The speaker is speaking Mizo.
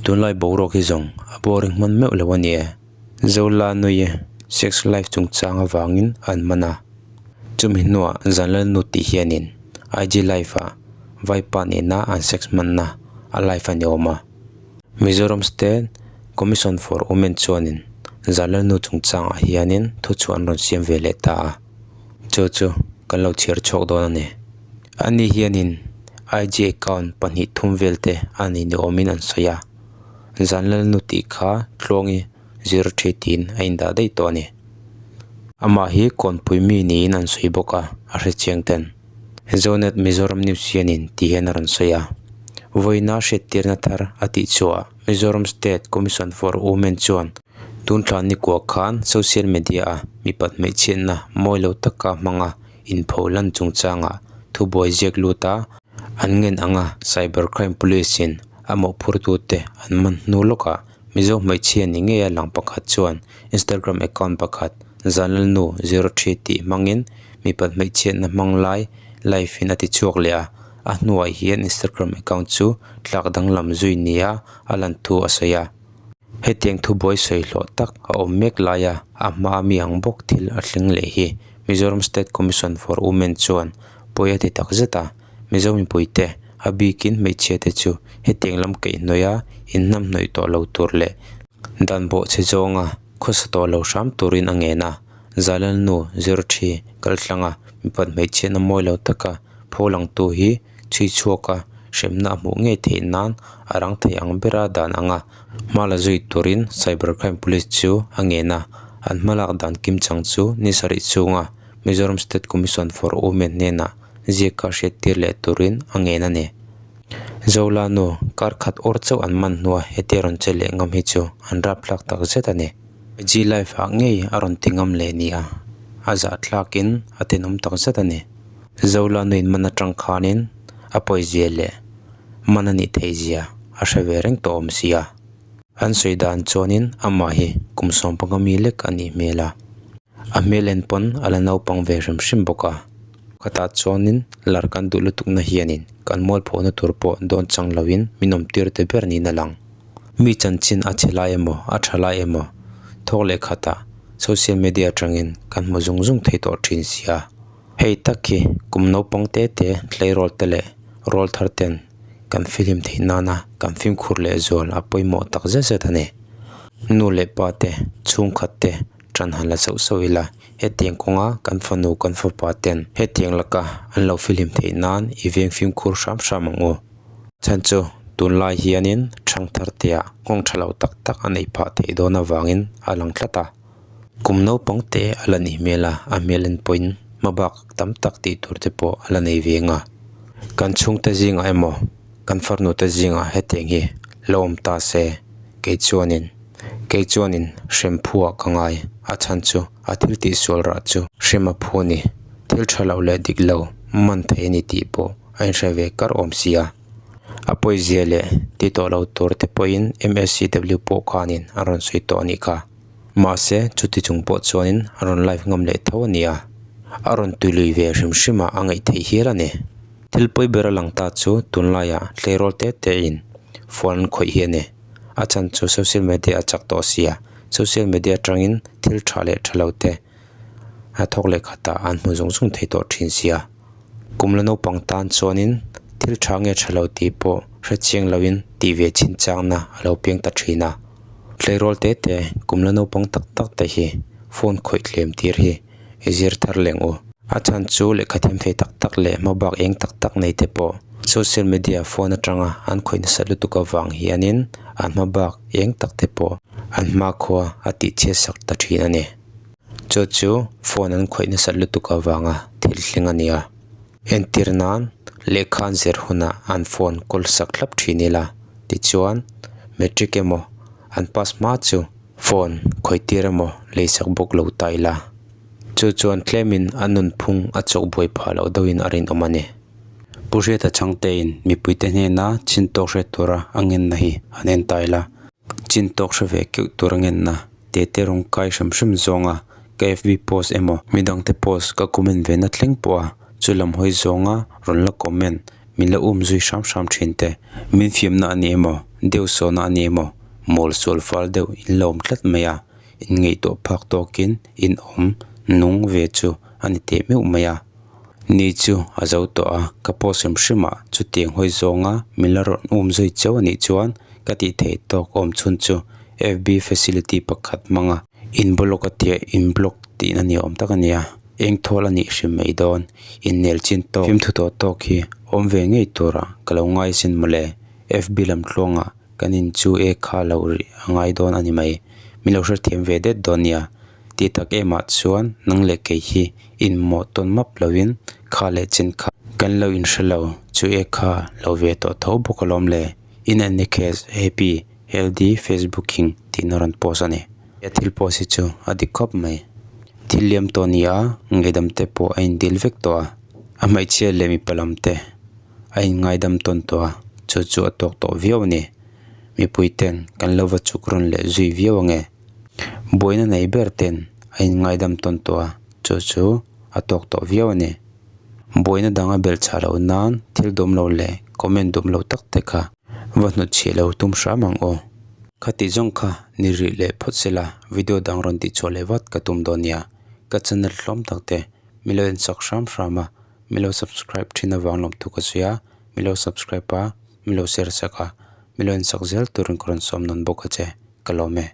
Tunlai boruak hi zawng a boring hman meuh lo a ni e. Zola nui sex life chungchang avangin an man a. Chumi hnuah Zanlalnu tih hianin IG live ah Vaipa nena an sex hmanna a live a ni awm a. Mizoram State Commission for Women chuanin Zanlalnu chungchangah hianin thuchhuah an rawn siam ve leh ta a. Chu chu kan lo chhiar chhuak dawn a ni. Ani hianin IG account pahnih thum vel te a nei ni awmin an sawi a. Zanlalnu tih kha Tluangi zir thi tiin a indah daih tawh a ni. Amah hi Kawnpui mi niin an sawi bawk a, a hrechiang ten. Zonet Mizoram News hianin ti hian a rawn sawi a. Vawiina hriattirna thar a tih chhuah Mizoram State Commission for Women chuan tun thla ni kuah khan social media a mipat hmeichhiatna mawi lo taka hmanga inpho lan chungchangah thubuai ziak lut a, an ngen anga Cyber Crime Police in a mawhphurtute an man hnu lawkah Mizo hmeichhia ni ngeia lang pakhat chuan Instagram account pakhat Zanlalnu 03 tih hmangin mipat hmeichhiatna hmang lai live in a ti chhuak leh a, a hnuah hian Instagram account chu tlak danglam zui nia a lan thu a sawi a. Hetiang thubuai sawi hlawh tak a awm mek laia a hmaa mi ang bawk thil a thleng leh hi Mizoram State Commission for Women chuan pawi a ti tak zet a. Mizo mipuite a bikin hmeichhia te chu hetiang lam kaihhnawih a inhnamhnawih tawh lo tur leh dan bawhchhe zawnga khawsa tawh lo hram turin a ngen a. Zalalnu Zirthi kaltlanga mipat hmeichhiatna mawi lo taka pholangtu hi chhui chhuak a, hremna a hmuh ngei theih nan a rang thei ang bera dan anga hma la zui turin Cyber Crime Police chu a ngen a. An hmalak dan kimchang chu ni sarih chhunga Mizoram State Commission for Women hnenah ziaka hriattir leh turin a ngen a ni. Zola nu, kar khat awr chauh an man hnua hetia rawn che leh ngam hi chu an rapthlak tak zet a ni. G life ah ngei a rawn ti ngam leh ni a, a zahthlakin a tenawm tak zet a ni. Zola nu in man atang khanin a pawizia leh man a nih theihzia a hre ve reng tawh awm si a. An sawi dan chuanin amah hi kum sawmpanga mi lek a nih hmel a. A hmel en pawn a la naupang ve hrim hrim bawk a khatah chuanin lar kan duh lutukna hianin kan mualphawhna tur pawh dawn chang loin min awm tir te ber niin a lang. Mi chanchin a chhe lai emaw a tha lai emaw thawk leh khatah social media atangin kan hmu zung zung thei tawh thin sia. Hei tak hi kum naupang te te tleirawl te leh rawl thar ten kan fihlim theih nana kan fimkhur leh zual a pawimawh tak zet zet a ni. Nu leh pa te chhungkhat te. Tan han la sauh sauh ila, hetiang kawnga kan fanu kan fapa ten hetiang laka an lo fihlim theih nan i veng fimkhur hram hram ang u. Chhan chu tunlai hianin thangthar tea nghawng tha lo tak tak a neih phah theih dawn avangin a lang tlat a. Kum naupang te a la nih hmel a, a hmel en pawhin hmabak tam tak tih tur te pawh a la nei ve ang a. Kan chhungte zingah emaw kan farnu te zingah hetiang hi la awm ta se kei chuanin Kei chuanin hrem phuah ka ngai, a chhan chu a thil tih sual rah chu hrem a phu a ni. Thil tha lo leh dik lo man thei a ni tih pawh a inhre ve kar awm si a. A pawizia leh ti tawh lo tur te pawhin MSCW pawh khanin a rawn sawi tawh a nih kha. Mahse, chuti chung pawh chuanin a rawn live ngam leh tho a ni a. A rawn tui lui ve hrim hrim a, a ngaih theih hial a ni. Thil pawi ber a lang ta chu tunlaiah tleirawl te tein phone an khawih hi a ni. A chhan chu social media a chak tawh sia social media atangin thil tha leh tha lo te a thawk leh khat ah an hmu zung zung thei tawh thin sia kum la naupang tan chuanin thil tha nge tha lo tih pawh hre chiang lo in tih ve chin chang na a lo piang ta thin a tleirawl te te kum la naupang tak tak te hi phone khawih tlem tir hi i zir thar leng u. A chhan chu lehkha thiam thei tak tak leh hmabak eng tak tak nei te pawh social media phone atanga an khawih nasa lutuk avang hianin an hmabak eng tak te pawh an hmakhua a tih chhiat sak ta thin a ni. Chu chu phone an khawih nasa lutuk avanga thil thleng a ni a. Entir nan lehkha an zir hunah an phone kawl sak thlap thin ila tichuan matric emaw an pass hma chu phone khawih tir emaw lei sak bawk lo ta ila. Chu chuan tlemin a nunphung a chawk buai phah loh deuhin a rinawm a ni. Pu Hriata Chhangtein mipuite hnena chin tawk hriat tura a ngenna hi an en ta ila. Chin tawk hre ve keuh tur a ngenna tete rawng kai hrim hrim zawnga ka FB post emaw midangte post ka comment ve na thleng pawh a chu lam hawi zawnga rawn la comment min la um zui hram hram thin te. Min fiamna a ni emaw? Deuh sawhna a ni emaw mawl sual fal deuh in la awm tlat mai a, in ngaihtuah phak tawkin in awm nung ve chu a ni teh meuh mai a. Ni chu a zo tawh a, ka post hrim hrim ah chutiang hawi zawnga min la rawn um zui cheu a nih chuan ka tih theih tawk awm chhun chu FB facility pakhat hmang a, in block a tia in block tihna ni awm tak a nia, eng thawl a nih hrim mai dawn, innel chin tawk fimthu tawh tawk hi awm ve ngei turah ka lo ngai sin mawle. FB lam tluangah kan in chu e kha lo rih a ngai dawn a ni mai. Min lo hrethiam ve det dawn nia. Tih tak emah chuan nang leh kei hi inmawh tawn map loin kha leh chen kha kan lo inhre lo chu e kha lo ve tawh tho bawk alawm le. In any case happy healthy facebooking tihna rawn post a ni. He thil post hi chu a dik khawp mai. Thil liam tawh nia ngaihdam te pawh a indil vek tawh a. A hmeichhia leh mipa lam te. A inngaidam tawn tawh a, chu chu a tawk tawh viau a ni. Mipui ten kan lo va chuk rawn leh zui viau ange. Buaina nei ber ten a inngaidam tawn tawh a, chu chu a tawk tawh viau a ni. Buaina dang a belh chah loh nan thil dawm lo leh comment dawm lo tak te kha va hnutchhiah lo tum hram ang aw. Khati zawng kha ni rih leh phawt sela video dang rawn tihchhuah leh vat ka tum dawn nia. Ka channel hlawm tak te mi lo ensak hram hram a. Mi lo subscribe thin avang lawm thu ka sawi a, mi lo subscribe a, mi lo share sak a, mi lo ensak zel turin ka rawn sawm nawn bawk a che, ka lawm e.